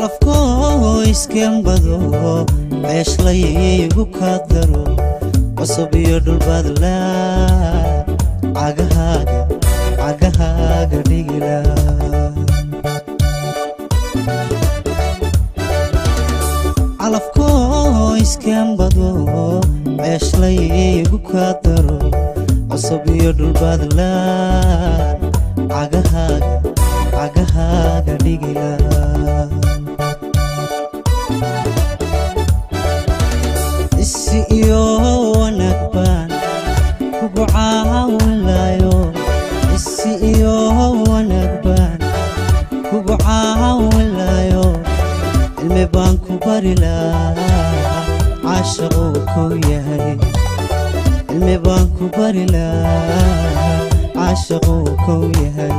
Calafkoo iskembado ceeshlaygu ka daro cusub iyo dhulbaadla cagahaaga cagahaaga dhigila. Calafkoo iskembado ceeshlaygu ka daro cusub iyo dhulbaadla cagahaaga cagahaaga dhigila. Isi iyo wanaag baan kugu caawinlayo, isi iyo wanaag baan kugu caawinlayo, cilmi baan ku bari lahaa caashaquu kow yahay, cilmi baan ku bari lahaa caashaquu kow yahay.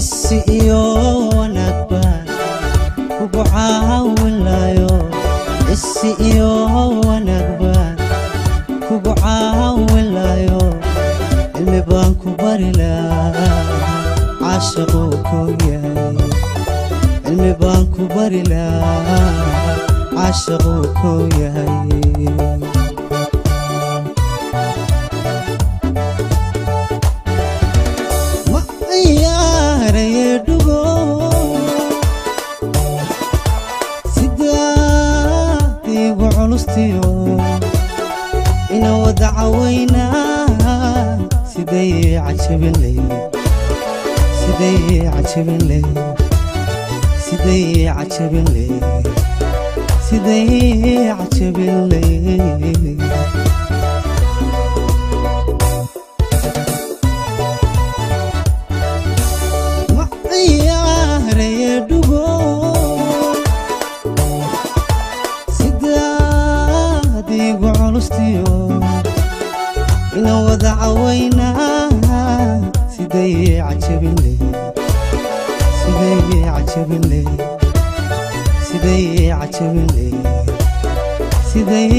Isi iyo wanaag baan kugu caawinlayo, isi iyo wanaag baan kugu caawinlayo, cilmi baan ku bari lahaa caashaquu kow yahay, cilmi baan ku bari lahaa caashaquu kow yahay. Ma ciyaaraye dhugo sidaad iigu culustiyo ina wada cawaynaa, siday cajabin leyd, siday cajabin leyd, siday cajabin leyd, siday cajabin leyd. Ma ciyaaraye dhugo sidaad iigu culustiyo ina wada cawaynaa, siday cajabin leyd, siday cajabin leyd, siday cajabin leyd, siday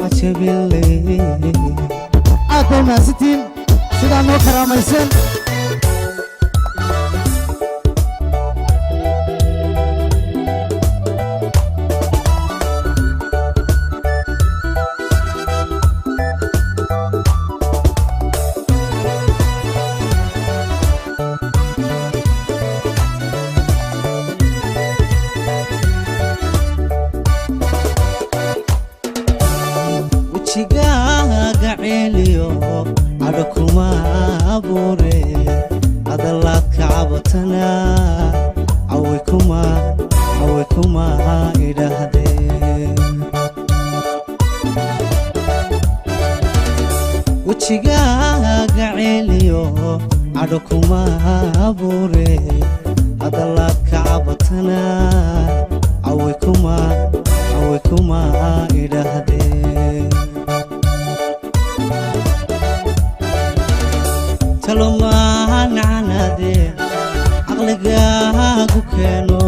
cajabin leyd. Aad bay mahadsantihiin sidaa noo karaamayseen. Wejigaaga ceeliyo cadho kuma abuure, hadalaad ka cabatana caway kuma caway kuma idhaahdeen. Wejigaaga ceeliyo cadho kuma abuure, hadalaad ka cabatana caway kuma caway kuma idhaahdeen. Talomaancanadeen caqligaagu keeno,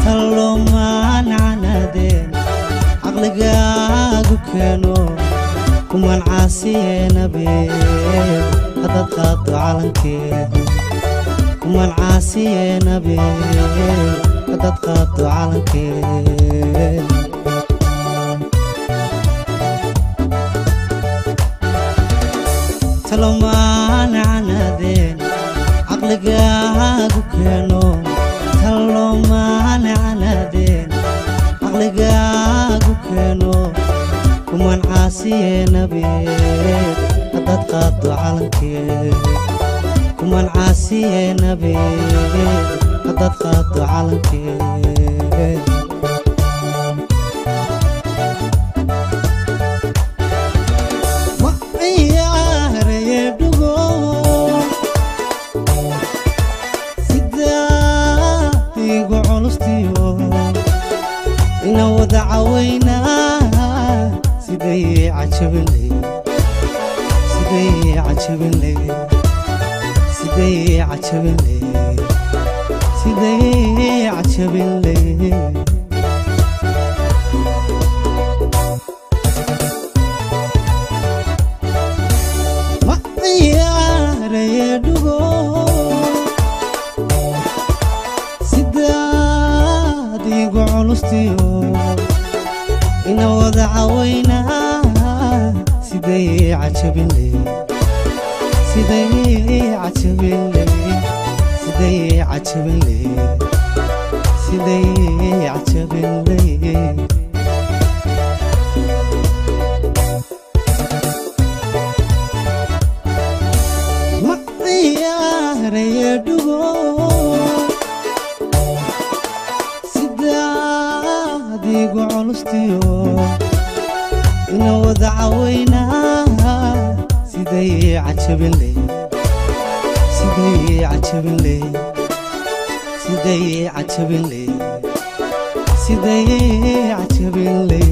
talomaancanadeen caqligaagu keeno, kuman caasiyeenabe haddaad qaaddo calankee, kuman caasiyeenabe haddaad qaaddo calankee. Talomaancanadeen caqligaagu keeno, talomaancanadeen caqligaagu keeno, kuman caasiyeenabe haddaad qaaddo calankee, kuman caasiyeenabe haddaad qaaddo calankee. Ma ciyaaraye dhugo sidaad iigu culustiyo ina wada cawaynaa, siday cajabin leyd, siday cajabin leyd, siday cajabin leyd, siday cajabin leyd. Ma ciyaaraye culustiyo, ina wada cawaynaa siday cajabinle, siday cajabinle, siday cajabinle, siday cajabinle. Ma ciyaaraya dhugo sidaadiigu culustiyo, ina wada cawaynaa siday cajabinle, siday cajabinle, siday cajabinle, siday cajabinle.